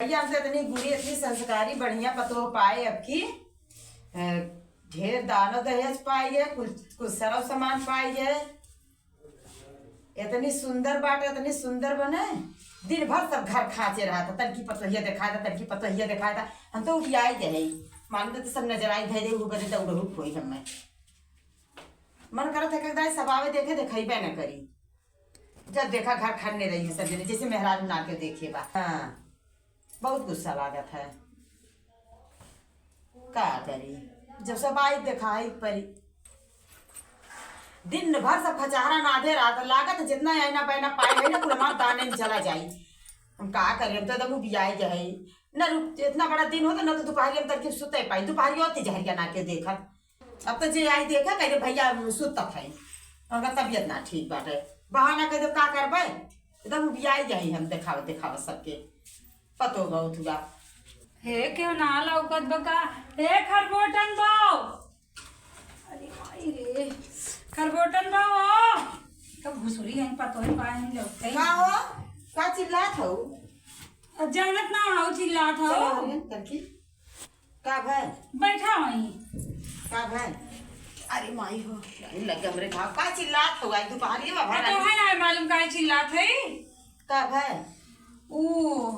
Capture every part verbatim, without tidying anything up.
भैया, हमसे इतनी गुणी, इतनी संस्कारी, बढ़िया पतोह पाए अब की। अ, ढेर दानो दहेज पाई है, कुल, कुल सरव सामान पाई है। इतनी सुंदर बाटे, इतनी सुंदर बने। दिन भर सब घर खाँचे रहत, तनकी पतोहिया देखाए दा, तनकी पतोहिया देखाए दा। हम तो उबियाई गए, मालूम तो सब नजर आई धैले, उ बदे दौड़हु खोई हमें। मन करत है कि दाई सब आवे देखे, देखइबे न करी। जब देखा घर खन्ने रही है सब जने, जैसे मेहरारू ना के देखे बा। हाँ, बहुत गुस्सा लागत है। का करी, जब सब आई देखाई परी। दिन भर सब खचहरा नाधे रहत, लागत जितना आइना बाइना पाए है ना, कुल हमार दाने में चला जाई। हम का करी, हम तो एकदम उबियाई गए। न रुक, इतना बड़ा दिन होता, न तो दुपहरिया में तनकी सुते पाई, दुपहरिया होती जहरिया ना के देखत। अब तो जे आई देखे, कहे, "भैया, सुतत है, उनका तबियत ना ठीक बाटे।" बहाना कह दे, का करबे? एकदम उबियाई जाई हम देखावत, देखावत सबके। पतो बहुत हुआ। हे, केहू ना लौकत बा का? हे, खरबोटन बा। अरे माई रे, खरबोटन बा हो। कब घुसुरी है, पतो ही पाए हम लौकते ही। का हो? का चिल्लात हो? अब जानत ना हो, चिल्लात हो। चलो, हरियन करके। का भय? बैठा वहीं। का भय? अरे माई हो, अरे लगे हमरे घाव। का चिल्लात हो? आज दुपहरिया में आ, भर तो है ना मालूम काहे चिल्लात है? का भय? ऊ,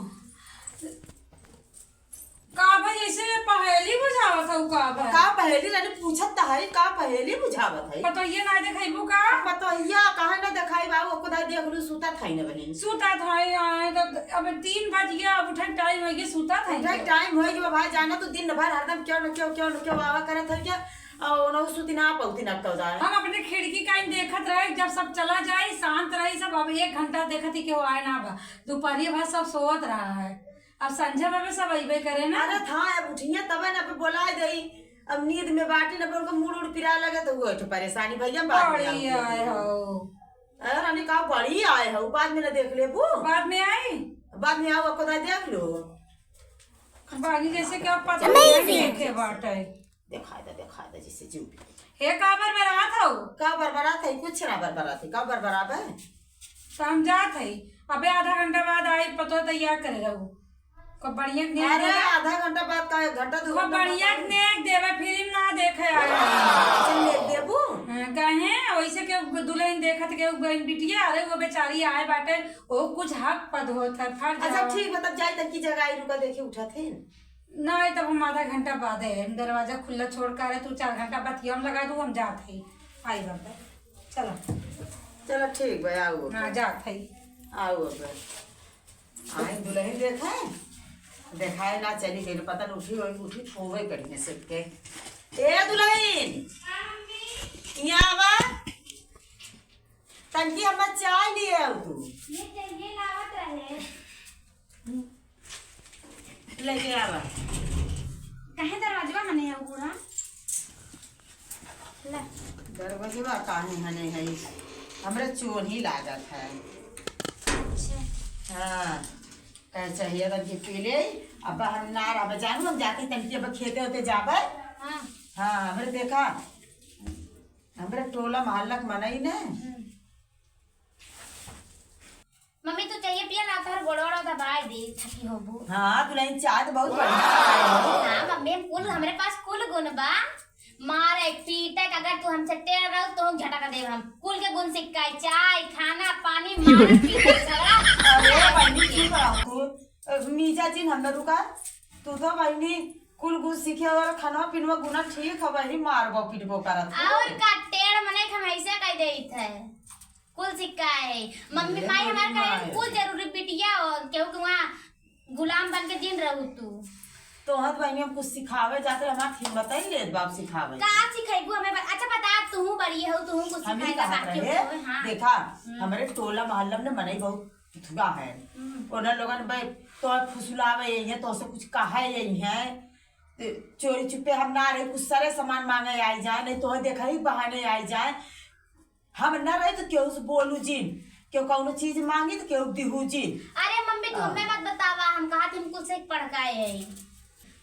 का भय, ऐसे पहेली बुझावत हऊ का भय? का पहेली? रानी पूछत त है, का पहेली बुझावत है? पतोहिया ना देखइबू का? पतोहिया काहे ना देखाई बाबू, खुदा देख लू, सुतत है ना बहिन। सुतत है, आए तो अब तीन बज गया, अब उठे टाइम हो गया, सुतत है उठे तो। टाइम हो गया भाई, जाना तू दिन भर हरदम क्यों न क्यों, क्यों न क्यों आवा करत है क्या? और ओनहु सुती ना पौती ना कौदा है। हम अपने खिड़की का ही देखत रहे, जब सब चला जाए, शांत रही सब। अब एक घंटा देखत ही केहू आए ना बा, दुपहरिया भर सब सोवत रहा है। अब संझा में सब अइबे करे ना। अरे था, अब उठिए तबे ना, अब बोलाए देई। अब नींद में बाटी ना, पर उनका मूड़ उड़ पिराए लगे तो वो एक ठो परेशानी भैया, बाद में बड़ी आऊंगी। आए हो। अरे रानी का बड़ी आए हो, बाद में ना देख लेबू। बाद में आई? बाद में आओ, आपको दाई देख लो। बागी जैसे कि आप पता नहीं देखे बाटे। देखाई दा, देखाई दा, जैसे जो भी। हे, का बरबरात हऊ? का बरबरात है? कुछ ना बरबरात है। का बरबरात है? तो हम जात हई। अबे आधा घंटा बाद आई, पतो तैयार करे रहू। खूब बढ़िया नेक अरे, देवे। आधा घंटा बाद का, एक घंटा, दो खूब घंटा बाद बढ़िया आई। नेक देवे, फिल्म ना देखे आए। अच्छा, नेक देबू? हाँ, काहे? वैसे के दुल्हन देखत के उ बहन बिटिया, अरे वो बेचारी आए बाटे, ओ कुछ हक पद होत है, फर्ज अच्छा, है। ठीक बा, तब जाई तब की जगह आई, रुका, देखी उठत है। ना, तब हम आधा घंटा बाद आए। हम दरवाजा खुला छोड़ के आ रहे, तू चार घंटा बतिया हम लगा दू, हम जात हई। आई बाबा, चलो। चलो, ठीक बा, आओ अब। हाँ, जात हई। आओ अब। आई दुल्हन देखे, देखाए ना चली गई, पता न उठी होई, उठी होवे करिए सबके। ए दुल्हन, यहाँ आवा। तनकी हमार चाय लिए आओ तू। ये चाहिए लावत रहे। लेके आवा। काहे दरवाजवा हने है बूढ़ा? ले। दरवाजवा काहे हने है? हमरे चोन्ही लागत है। अच्छा। हाँ। कहे चाहिए तनकी पी ले। अब हम ना रहबे जानू, हम जाते तनकी अब खेते होते जाबे। हाँ। हाँ, हमरे देखा। हमरे टोला मोहल्ला के मनई ने। हम्म। मम्मी, तू चाहिए पिया ना, तोहर गोड़ वोड़ दबाए दे, थकी होबू। हाँ, दुल्हन, चाय तो बहुत बढ़िया बनाए हो। हाँ, मम्मी, हम कुल, हमरे पास कुल गुण बा। मारे, पीटे के, अगर तू हमसे टेढ़ रहो, तो हम झटक देब हम। कुल के गुण सिखाए, चाय, खाना, पानी, मारे, पीटे, झगड़ा। अरे, बहिनी, चुप रहो तू। अ, मीजा जी, हम रुका। तू तो बहिनी, कुल गुण सीखे और खाना पीनवा गुना ठीक है, वही मारबो पीटबो करत हो। और का, टेढ़ मने के हम ऐसे कह देत है। कुल सिखाए है। मम्मी, ये माई हमार बड़ी कहे, माई। कुल जरूरी बिटिया हो, केहू के वहाँ गुलाम बन के जिन रहू तू। तोहर बहिनी हम कुछ सिखावे जाते, हमार हिम्मत ही लेत बाप सिखावे। का सिखैबू हमें ब-, अच्छा बता, तू बड़ी हो, तू कुछ हम ही सिखाए कहत बाकी रहे, हो, हाँ। देखा, हम्म। हमरे टोला मोहल्ला में मनई बहुत थुआ है। हम्म। ओना लोगन बे तो फुसलावे यही है, तो से कुछ कहे यही है। ते चोरी चुपे हम ना रही, कुछ सरे सामान मांगे आई जाए, नहीं तो देखा ही बहाने आई जाए। हम ना रहे तो केहू से बोलू जिन, केहू कौनो चीज मांगी तो केहू दिहू जिन। अरे मम्मी, तू हाँ। हमें मत बतावा, हम कहा तुमको से पढ़ के आए हैं।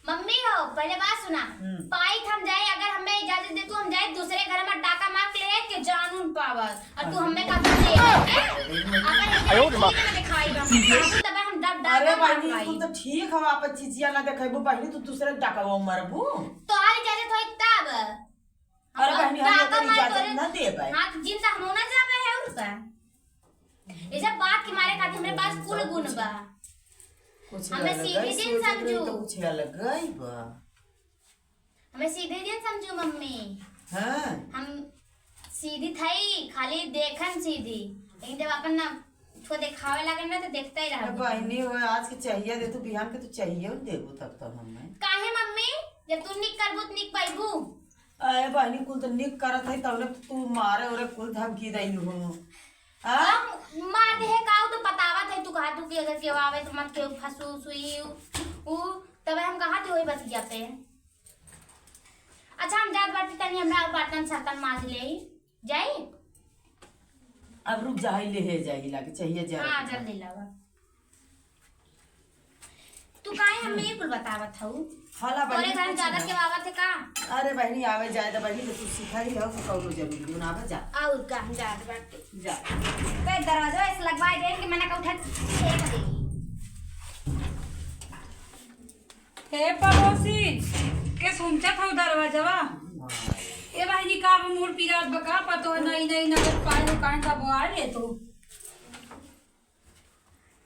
मम्मी हो, पहले बात सुना। हम्म। पाई हम जाए, अगर हमें इजाजत दे तू, हम जाए दूसरे घर में डाका मार के ले आए, के जानून पावत। और तू अरे। हमें का दे, हैं? अगर इतनी आयो रे माँ। चीज में दिखाई बा, हम तब हम डर अरे बहिनी, तू तो ठीक हवा, अपन चीजिया ना देखेबू बहिनी, तू दूसरे के डाकवा मरबू। तो आली जाने तो तब। अरे बहिनी, हम डाका ओकर मार इजाजत तोरे ना देबै। हाँ, तो जिन तक हम ना जाबे है और का। ऐसे बात के मारे खातिर हमरे पास कुल गुण बा। कुछ हमें अलग सीधे ही दिन सोच रही समझू। तो कुछ अलग ही बा। हमें सीधे दिन समझू मम्मी। हाँ। हम सीधी थई, खाली देखन सीधी, लेकिन जब अपन ना उसको देखावे लागे ना तो देखते ही रह। बहिनी, वो आज के चाहिए दे तू, बिहान के तू चाहिए देबू तब तो हमें। काहे मम्मी, जब तू निक करबू तो निक पाइबू। अरे बहिनी, कुल तो निक करत है, तबले तो तू मारे ओरे कुल धमकी दइलू हो। हाँ? हम मार दे है काऊ तो बतावत है, तू कहा तू कि अगर केहू आवे तो मत केहू फंसू सुई उ, तबे हम कहा थे वही बतिया पे। अच्छा, हम जात बाटी, तनी हमरा बर्तन सर्तन माज ले जाई। अब रुक जा, ले है जाई लागे चाहिए जरा। हाँ, जल्दी लावा। तू काहे हमें ये कुल बतावत हऊ? हाला तोरे बहिनी, घर कुछ ज्यादा ना। के बाबा थे का? अरे बहिनी, आवे जाए तो बहिनी, तो तू सिखा ही हो, कौनो जरूरी हो ना, आवे जा। और का, हम जात बाटे। जा। तो दरवाजा ऐसे लगवाए दे कि मैंने का उठा फेंक दे। हे पड़ोसी, के सुनचत हऊ दरवाजवा? ए बहिनी, का अब मूड़ पिरात बका? पतो नहीं, नहीं, नगद पाए हो, काहे का बोआ ले तू?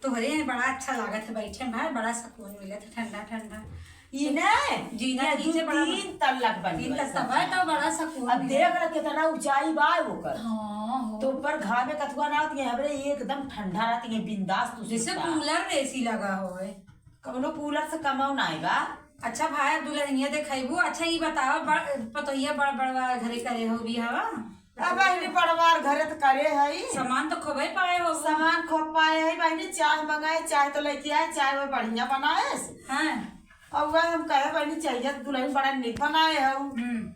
तोहरे यहाँ बड़ा अच्छा लागत है बैठे में, बड़ा सुकून मिलत है, ठंडा ठंडा। ई ने, जीना ये नीचे दू बड़ा तीन तल्ला के बनी तीन बा तल्ला सब। बा, तो बड़ा सुकून अब मिलत। देख ना कितना ऊंचाई बा ओकर। हाँ, हो। तो ऊपर घामे कथुआ ना होती है, हमरे एकदम ठंडा रहती है, बिंदास तू जैसे सुता। कूलर में एसी लगा होए। कौनो कूलर से कमाओ ना आएगा। अच्छा भाई, अब दुल्हनिया देखाइबू। अच्छा, ई बताओ, बड़-, पतोहिया बड़-, बड़वा घरे करे हो बियाहवा? अब बहिनी, बड़वार घरे त करे हई। सामान तो खूबे पाए हो। सामान खूब पाए हई बहिनी, चाय मंगाए, चाय तो लेके आए, चाय वो बढ़िया बनाएस। हाँ। और वह हम कहे बहिनी, चाहिए तो दुल्हन बड़ा निक बनाए हो। हम्म।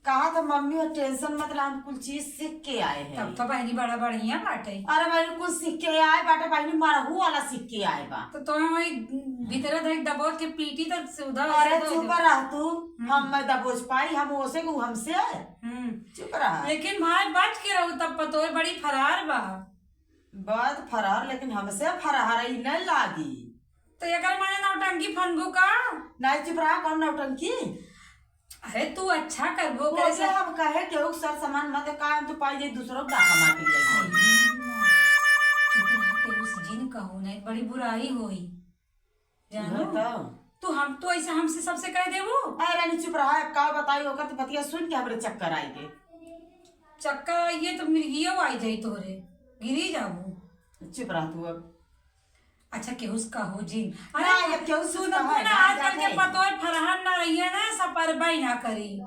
कहा था मम्मी, वो tension मत ला, हम कुल चीज सीख के आए हैं। तब तो बहिनी बड़ा बढ़िया बाटे। अरे बहिनी, कुल सीख के आए बाटे बहिनी, मरहू वाला सीख के आए बा। तो तोहे वही भीतरे धर दबोच के पीटी तो सुधा अरे सुधा हो चुप जाए। रह तू, हम्म। हम मैं दबोच पाई, हम ओसे को हमसे। हम्म। चुप रहा। लेकिन भाई बच के रहू, तब पतोह बड़ी फरार बा। बात फरार, लेकिन हमसे फरार ही नहीं लागी। तो एकर माने नौटंकी फनबू का? नहीं, चुप रहा, कौन नौटंकी? अरे तू अच्छा करबो करे ओके, से हम कहे केहू सर सामान मत का, हम तो पाई जाई दूसरों का कमा के लिए। चुप रहा, केहू से जिन कहो नहीं, बड़ी बुराई होई। जानो? बताओ। तू हम, तू ऐसे हमसे सबसे कह देबो? अरे रानी चुप रहा, अब का बताई, ओकर तो बतिया सुन के हमरे चक्कर आई गए। चक्कर आइए तो मिर्गियो आई जाई तोरे, गिरी जाबू। चुप रह तू अब। अच्छा, केहू से कहो जिन। अरे, ना, ये केहू से सुनबू कहे, ना, ना आजकल के जाते। पतोह फरहन ना रहिए ना, सब परबई ना करी।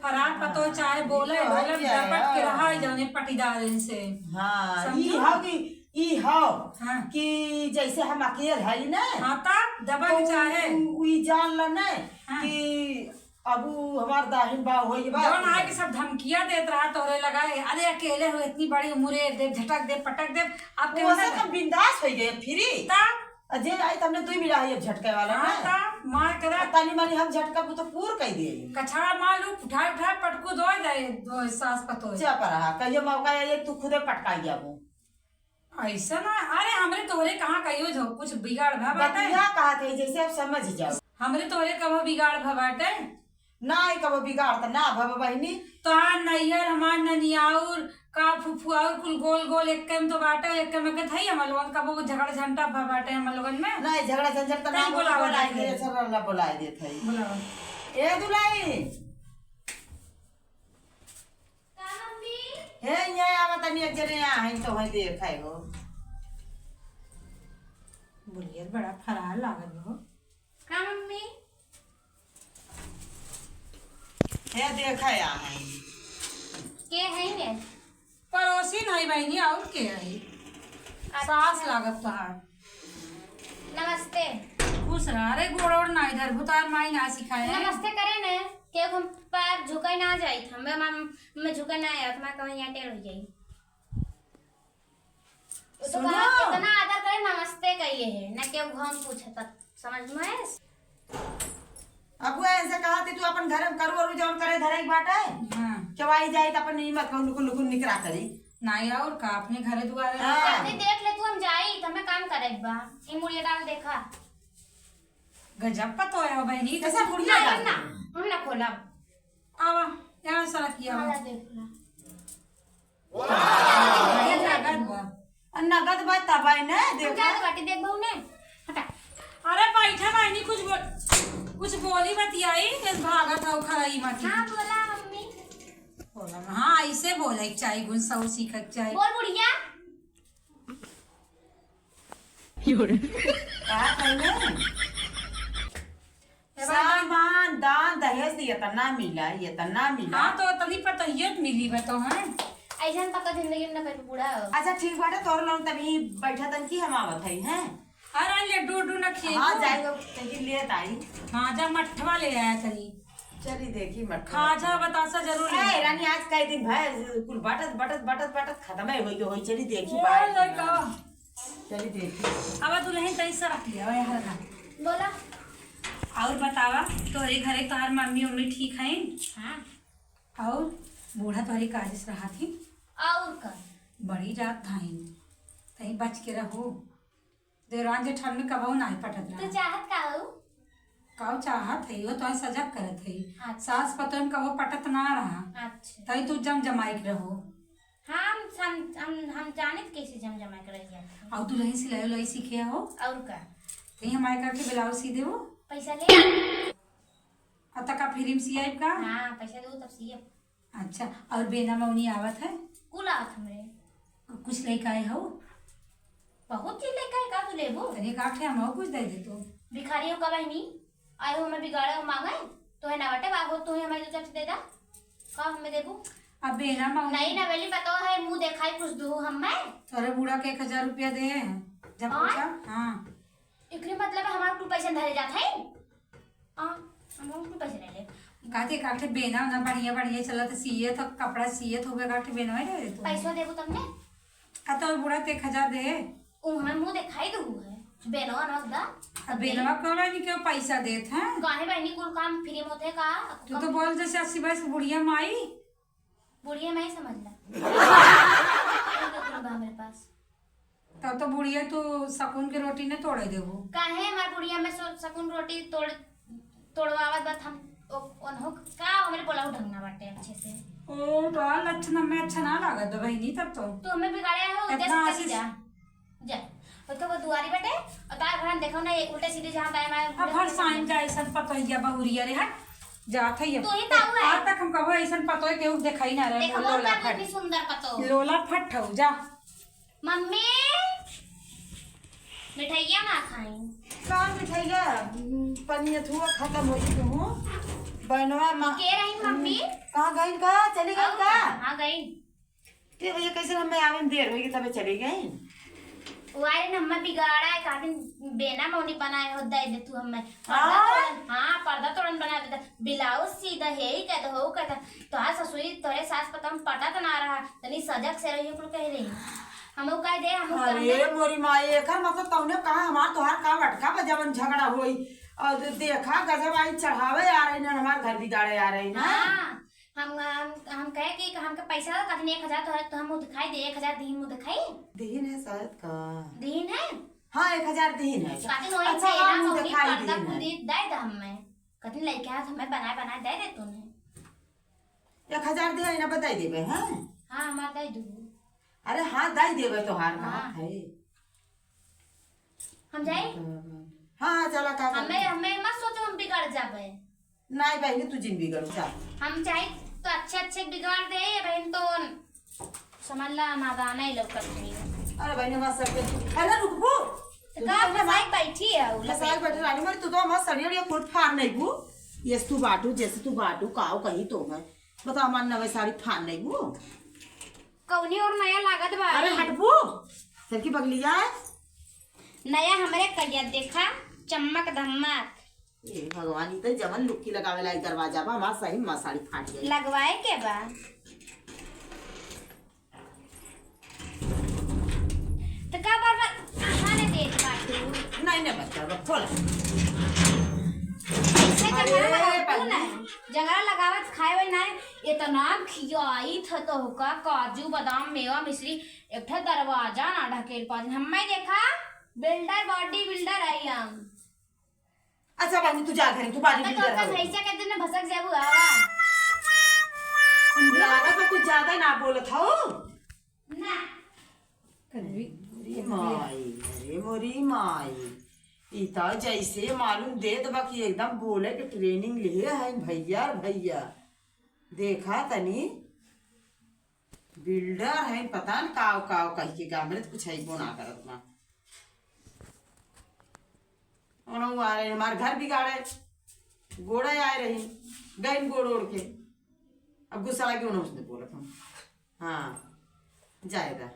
फरार पतोह चाहे बोले, ये बोले, है, डपट के हाँ। रहा, जौने पटीदारन से। हाँ, समझू? ई हव कि, ई हव हाँ। कि जैसे हम अकेल हई ना, हाँ, तब दबंग तो चाहे। उ, उ ई जान ल ना हाँ। कि अब उ हमार दाहिन बाव होई बा। जौन आके सब धमकिया देत रहा तोहरे लगा, "अरे अकेले हो, इतनी बड़ी उम्र है, दे झटक दे, पटक दे।" अब के ओसे मतलब हम बिंदास होई गए फिरी। ता? अ जे आई त हमने दुई मिला है अब झटके वाला हाँ, ना। ता मार करा। अब तानी मानी हम झटका तो पूर कई दिए। कछड़ा मार लू, उठा उठा पटकू दो जाए, दो सास पतोह। चुप रहा, कहियो मौका आए तू खुदे पटका गया वो। ऐसा ना, अरे हमरे तोहरे कहाँ कहियो जो कुछ बिगाड़ भा बाटे? बतिया कहत है, जैसे आप समझ जाओ। हमरे तोहरे कबो बिगाड़ भा बाटे? ना, ई कबो बिगाड़ त ना भा बहिनी। तोहार नैहर, हमार ननियाउर, का फुफुआउर, कुल गोल गोल एक्के में तो बाटे, एक्के में के थई। हम लोगन कबो झगड़ा झंटा भा बाटे हम लोगन में? नहीं, झगड़ा झंझट त ना तनी बोलावा बोलाए जाके। दे, झगड़ा ना बोलाए दे थई। बोलावा। ए दुलाई। का मम्मी? हे, यहाँ आवा तनी, एक जने यहाँ है तो है, देख है वो। बोलिए, बड़ा फरार लागल हो। का मम्मी? हे, देख है यहाँ है। के है ये? पड़ोसी नहीं बहिनी, और के है? अच्छा। सास लागत तोहार। नमस्ते। खुश रहा। अरे गोड़ ओड़ ना इधर, भुतार माई ना सिखाए। नमस्ते करे ने, के हम पैर झुकाई ना जाइत, हमें माम-, मैं झुकाई ना आया, तुम्हारा कहीं यहाँ टेढ़ हो जाई। वो तो सुनो। कहा, इतना आदर करे, नमस्ते कहिए है, ना के हम पूछे तक, समझ में आए? अब वो ऐसे कहा थी, तू अपन घर में करू और जौन करे धरे एक बात है। हाँ। केहू आई जाए तो अपन ई मत कहू, लुकुन लुकुन निकरा करी। नाई और का, अपने घरे दुआरे हाँ। रहो। जल्दी देख ले तू, हम जाई, त हमें काम करे के बा। ई मुड़िया डाल देखा। गजब पतोह है बहिनी, कैसा कैसे मुड़िया ना, डाल? ना, हम ना खोलब। आवा, यहाँ सड़क किया आवा। आवा, देख ला। ये नगद बा। आ, नगद बा तब आई ना, हम देखा। जात बाटी, देख बहू ने। हटा। अरे बैठा बहिनी, कुछ बोल, कुछ बोली बतियाई, फिर भागत हो खराई माटी। हाँ, बोला मम्मी। बोला, हाँ, ऐसे बोले के चाही, गुण सौ सीखे के चाही। बोल बुढ़िया। का कहले? ए भाई, सामान, दान, दहेज से इतना मिला, इतना मिला। हाँ, तो इतनी पतोहियो मिली बा तो, हैं? ऐसन पतोह जिंदगी में ना कभी बूढ़ा हो। अच्छा, ठीक बाटे, तोर लोग तभी बैठा तन की हम आवत हई, हैं? अरे, लड्डू उड्डू ना खिएबू? हाँ, जाई, वो तनी ले आई। हाँ, जा, मठवा ले आया तनी। चली देखी मठवा। खाजा बतासा जरूर ले। ए, रानी, आज कई दिन भर कुल बटत, बटत, बटत, बटत खत्म है, होई, होई, चली देखी ओ, बाहर। लड़का। चली देखी। अब दुल्हन तनी सरक लिया, वह हल्का। बोला। और बतावा, तोहरे घरे तोहार मम्मी उम्मी ठीक हईन? हाँ। और बूढ़ा तोहरे काजिस रहा थी? और का? बड़ी जात धाइन, तहीं बच के रहो। देवरान जेठान में कबहू नाहीं पटत रहा। तू चाहत का हऊ? काऊ चाहत है, वो तोहे सजग करत है। अच्छा। सास पतोह में कबहू पटत ना रहा। अच्छा। तई तू जम जमाई के रहो। हम, हम, हम, हम जानित कैसे जम जमाई के रह जात है। और दुल्हन सिलाई उलाई सीखे हो? और का? तई हमारे करके ब्लाउज सी देबो। पैसा ले। और तका फ्री में सियाई का? हाँ, पैसा देबो तब सियब। अच्छा, और बेना मौनी आवत है? कुल आवत हमरे। कुछ लइका आए हो? बहुत चीज लइका है, का तू लेबो? अरे का खे, हम कुछ दे दे तू। भिखारी हो का बहिनी? आए हो हमें बिगाड़े हो मांगे? तो है ना बटे बा हो, तू ही हमें दो चार दे दा। का हमें देबू? अब बेना मौनी। नहीं ना वेली पतो है, मुंह देखाई कुछ दू हमें। तोरे बूढ़ा के एक हजार रुपया दे हैं। जब हाँ? पूछा? हाँ। एकरे मतलब है हमारा कुल पैसा धरे जात है? आ, हम कुल पैसा ले ले। काते काठे बेना ना बढ़िया बढ़िया चलत सियत हो, कपड़ा सियत हो, काठे बेनवा ले ले तू। पैसा देबू तब ने? आ तो बूढ़ा के एक हजार दे। उ हमें मुंह देखाई दू है। बेनवा ना दा। अब बेनवा कौन है कि पैसा देत है? काहे बहिनी कुल काम फ्री में होते का? तू तो बोल जैसे अस्सी बरस बुढ़िया माई। बुढ़िया माई समझ ला। उनका कुल बा हमरे पास। तब तो बुढ़िया तू सकून के रोटी न तोड़े देबू। काहे हमार बुढ़िया में सो-, सकून रोटी तोड़, तोड़वावत बा हम ओ-, ओन्हो का हमरे बोलाऊ ढंग ना बाटे अच्छे से। ओ, तो आ लक्षण में अच्छा ना लागत बा बहिनी तब तो। तू हमें बिगाड़े हो, इतना उल्टा सीधा आशीष जा। जा। और तो वो दुआरी बाटे, और तार घर हम देखो ना, ये उल्टे सीधे जहाँ दाएं बाएं अब हर साइन जा ऐसन पतोहिया बहुरिया रे, हट। जात है ये। तू ही ताऊ है। आज तक हम कबो ऐसन पतोह केहू देखाई ना रहे, देखो, लोला बहुत फट। इतनी सुंदर पतोह। लोला फट हऊ, जा। मम्मी, मिठाइया ना खाई। का मिठाइया? पनियथुआ खत्म हो गई हूँ। बनवा मा- के रही मम्मी? कहाँ गई का? चली गई और का? कहाँ गई? ते भैया कैसे हमें आवे में देर होगी तबे चली गई। वारे न हमें बिगाड़ा है, काफी बेना मौनी बनाए हो, दे दे तू हमें। पर्दा हाँ? तोड़न, हाँ, पर्दा तोड़न बना देता। ब्लाउज सीधा है ही कहता हो कहता। तोहार ससुरी तोरे सास पता हम पटत ना रहा। तनी सजग से रहिए कुल कह रही। हमहू कह दे, हमहू कह दे। अरे मोरी माई, एकर मतलब तौने कहा हमार तोहार का अटका बा जवन झगड़ा होई। और देखा गजब आई चढ़ावे आ रही ना, हमार घर बिगाड़े आ रही ना। हाँ, हम, हम, हम कहे कि हमके पैसा दो, कथी एक हजार तो है, तो हम मुँह दिखाई दे, एक हजार दीन मुँह दिखाई। दीन है शायद का? दीन है? हाँ, एक हजार दीन है। कथी वही अच्छा, से हाँ, ना मुँह मौनी दिखाई पर्दा दीन है। कुदी दे दे हमें। कथी लइके हाथ हमें बनाए, बनाए दे दे तूने। एक हजार दे ना, बताई देबे, हाँ? हाँ, हमार दे दू। अरे हाँ, दे देबे, तोहार हाँ। बात है। हम जाई? हाँ, हाँ, चला, का हमें, करबे? हमें मत सोचो हम बिगड़ जाबे। नाई बहिनी, तू जिन बिगड़ू, चल। हम चाही तो अच्छे अच्छे बिगाड़ दे, ये बहिन तो समझ ला नादान है लौकत नहीं। अरे बहिनी, हमार सर पे, अरे रुकबू? तो तू का तो अपने भाई बैठी है, उ फसाई लपेट बैठे के। रानी मोरी, तू तो हमार सरिया उरिया कुल फाड़ नहीं बू। ये तू बाटू, जैसे तू बाटू, काओ कही तो मैं। बता, हमार नवे साड़ी फाड़ नहीं बू। कौनी और नया लागत बा? अरे हटबू, सर की बगलिया है। नया हमरे कहिया देखा, चमक धमक। ए भगवान, ई त जवन लुक्की लगावे ला ई दरवाजा बा, हमार सही में साड़ी फाट गई। लगवाए के बा? त का बार बार आने देत बाटू? नहीं, नहीं, बच्चा, बस खोल। ऐसे अरे, जमाना बा। जंगला लगावत खाए वाली ना, इतना खियाई था तो का काजू, बादाम, मेवा, मिश्री, एक ठो दरवाजा ना ढकेल पाती। हम्मे देखा, builder, body builder आई हम। अच्छा बहनी, तू जा घरे, तू body तो builder का हो। भैंसा के दिन में भसक जाबू हवा। लागत है कुछ ज्यादा ना बोलत हो। ना। अरे मोरी माई, अरे मोरी माई, ई त जैसे मालूम देत बा कि एकदम बोले के training लिए है भैया रे भैया। देखा तनी, builder है, पता न काव काव कह के का, हमरे तो कुछ अइबो ना करत बा। ओनहु आ रहे, हमार घर बिगाड़े, गोड़े आए रही, गइन गोड़ ओड़ के। अब गुस्सा लगी, ओनहु उसने बोलत हम। हाँ, जाएगा।